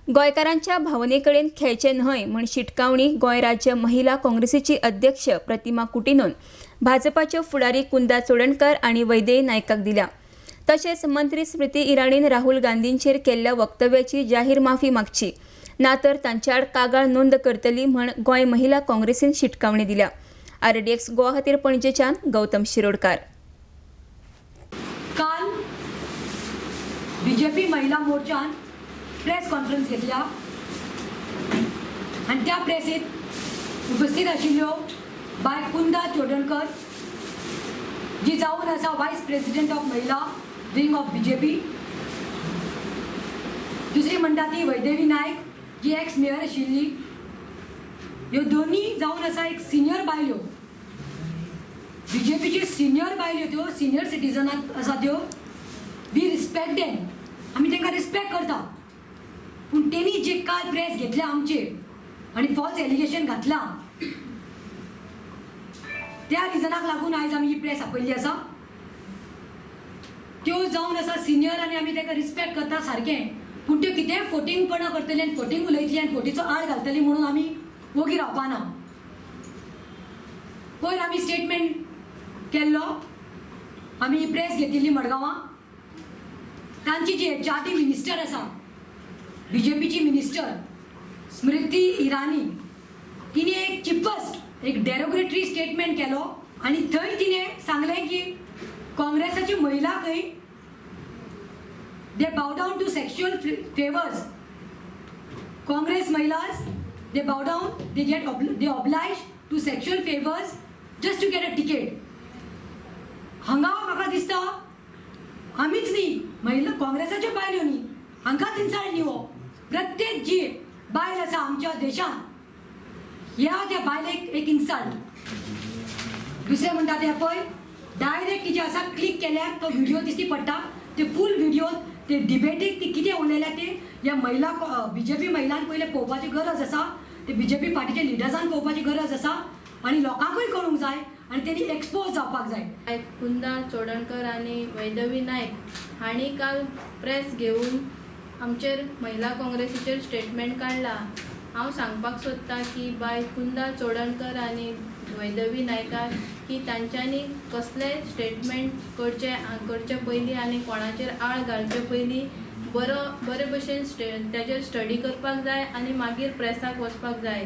गोंयकारांच्या भावनेकडेन खेळचें न्हय म्हण शिटकावणी गोंय राज्य महिला काँग्रेसीची अध्यक्ष प्रतिमा कुटिनोन भाजपाच्यो फुडारी कुंदा चोडणकर आनी वैदेही नायकाक दिल्या. तशेंच मंत्री स्मृती इराणीन राहुल गांधींचेर केल्ल्या वक्तव्याची जाहीर माफी मागची ना तर तांचे आड कागाळ नोंद करतली म्हण गोंय महिला काँग्रेसीन शिटकावणी दिल्या. आरडीएक्स गोवा खातीर पणजेच्यान गौतम शिरोडकार. काल बीजेपी महिला मोर्चान प्रेस कॉन्फरन्स घेतल्या आनी त्या प्रेसीत उपस्थित आशिल्ल्यो बाय कुंदा चोडणकर जी जावन आसा वायस प्रेसिडेंट ऑफ महिला विंग ऑफ बीजेपी, दुसरी म्हणटा ती वैदेवी नायक जी एक्स मेयर आशिल्ली. ह्यो दोनूय जावन आसा एक सिनियर बायल्यो, बीजेपीची सिनियर बायल्यो, त्यो सिनियर सिटीजन आसा त्यो. We respect them, आमी तांकां रिस्पेक्ट करता. पूण तेणी जे काल प्रेस घेतल्या आमचेर आनी फॉल्स एलिगेशन घातलां त्या रिजनाक लागून आयज आमी ही प्रेस आपयल्ली आसा. त्यो जावन आसा सिनियर आनी आमी तांकां रिस्पेक्ट करता सारकें, पूण त्यो कितेंय फोटिंगपणां करतली आनी फोटींग उलयतली आनी फोटीचो आळ घालतली म्हणून आमी वोगी रावपाना. पयर आमी स्टेटमेंट केल्लो, आमी ही प्रेस घेतिल्ली मडगांवां. तांची जी एचआरडी मिनिस्टर आसा, बीजेपीची मिनिस्टर स्मृती इराणी, तिने एक चिपस्ट एक डेरोगेटरी स्टेटमेंट केलो आनी थंय तिने सांगलें की काँग्रेसाची महिला खंय they bow down to sexual favours. Congress महिलास they bow down, they get they oblige to sexual favours just to get a ticket. हांगा म्हाका दिसता आमीच न्ही, महिला काँग्रेसाच्यो बायल्यो न्ही, हांकांच इन्सल्ट न्ही हो. प्रत्येक जी बायल आसा आमच्या देशांत ह्या त्या बायलेक एक इन्सल्ट. दुसरें म्हणटा तें पळय डायरेक्ट तिचे आसा क्लिक केल्यार तो व्हिडिओ दिश्टी पडटा. ते फूल व्हिडिओ ते डिबेटीक ती कितें उलयल्या ते ह्या महिला बीजेपी महिलांक पयलें पळोवपाची गरज आसा, ते बीजेपी पार्टीच्या लिडर्सान पळोवपाची गरज आसा आनी लोकांकूय कळूंक जाय आनी तेणी एक्सपोज जावपाक जाय. कुंदा चोडणकर आनी वैदेवी नायक हांणी काल प्रेस घेवन आमचेर महिला काँग्रेसीचेर स्टेटमेंट काडला. हांव सांगपाक सोदतां की बाय कुंदा चोडणकर आनी वैदेवी नायका की तांच्यांनी कसले स्टेटमेंट करचे पयलीं आनी कोणाचेर आळ घालचे पयलीं बरे भशेन ताचेर स्टडी करपाक जाय आनी मागीर प्रेसाक वचपाक जाय.